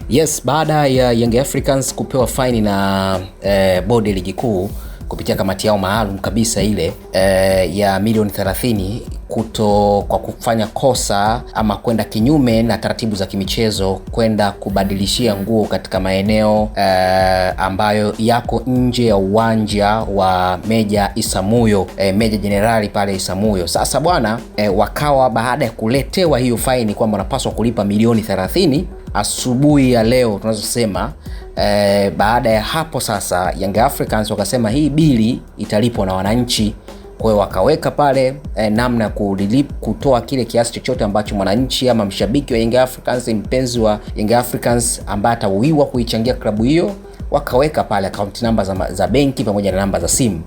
Yes, baada ya Young Africans kupewa faini na bodi ya ligi kuu kupitia kamati yao maalum kabisa ile ya milioni 30 kuto kwa kufanya kosa ama kwenda kinyume na taratibu za kimichezo kwenda kubadilishia nguo katika maeneo ambayo yako nje ya uwanja wa Meja Isamuyo, Meja Jenerali pale Isamuyo. Sasa bwana, wakawa baada ya kuletewa hiyo faini kwamba wanapaswa kulipa milioni 30 asubuhi ya leo tunazosema. Baada ya hapo sasa Young Africans wakasema hii bili italipwa na wananchi. Kwa hiyo wakaweka pale namna ya kutoa kile kiasi chochote ambacho mwananchi ama mshabiki wa Young Africans, mpenzi wa Young Africans ambaye atauiwa kuichangia klabu hiyo, wakaweka pale account namba za benki pamoja na namba za simu.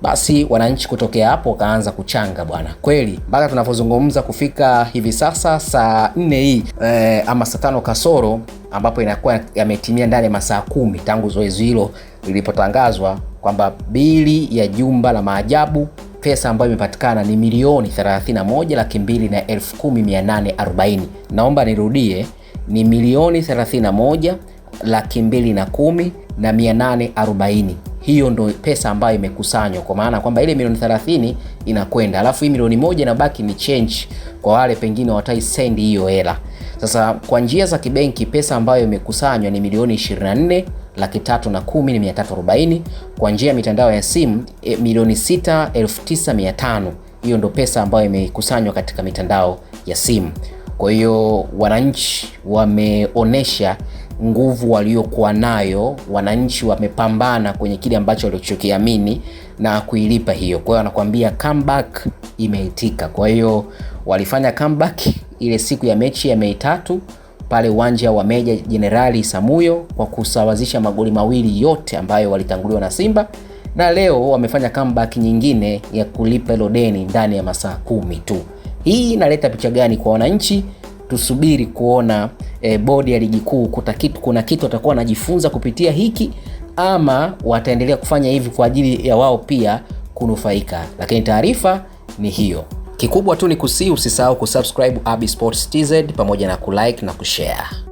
Basi wananchi kutokea hapo wakaanza kuchanga bwana, kweli mpaka tunavyozungumza kufika hivi sasa saa 4 hii ama saa 5 kasoro, ambapo inakuwa yametimia ndani ya masaa 10 tangu zoezi hilo lilipotangazwa kwamba bili ya jumba la maajabu, pesa ambayo imepatikana ni milioni 31,210,840. Naomba nirudie, ni milioni 31,210,840. Hiyo ndo pesa ambayo imekusanywa, kwa maana kwamba ile milioni 30 inakwenda, alafu hii milioni 1 inabaki ni change kwa wale pengine watai send hiyo hela. Sasa kwa njia za kibenki pesa ambayo imekusanywa ni milioni 24,310,340. Kwa njia ya mitandao ya simu milioni 6,9500. Hiyo ndo pesa ambayo imekusanywa katika mitandao ya simu. Kwa hiyo wananchi wameonesha nguvu waliokuwa nayo, wananchi wamepambana kwenye kile ambacho walichokiamini na kuilipa hiyo. Kwa hiyo anakuambia comeback imeitika. Kwa hiyo walifanya comeback ile siku ya mechi ya Mei 3 pale uwanja wa Meja Jenerali Isamuyo kwa kusawazisha magoli mawili yote ambayo walitanguliwa na Simba, na leo wamefanya comeback nyingine ya kulipa hilo deni ndani ya masaa 10 tu. Hii inaleta picha gani kwa wananchi? Tusubiri kuona bodi ya ligi kuu kuna kitu watakuwa wanajifunza kupitia hiki ama wataendelea kufanya hivi kwa ajili ya wao pia kunufaika. Lakini taarifa ni hiyo. Kikubwa tu ni usisahau kusubscribe Abi Sports TZ pamoja na kulike na kushare.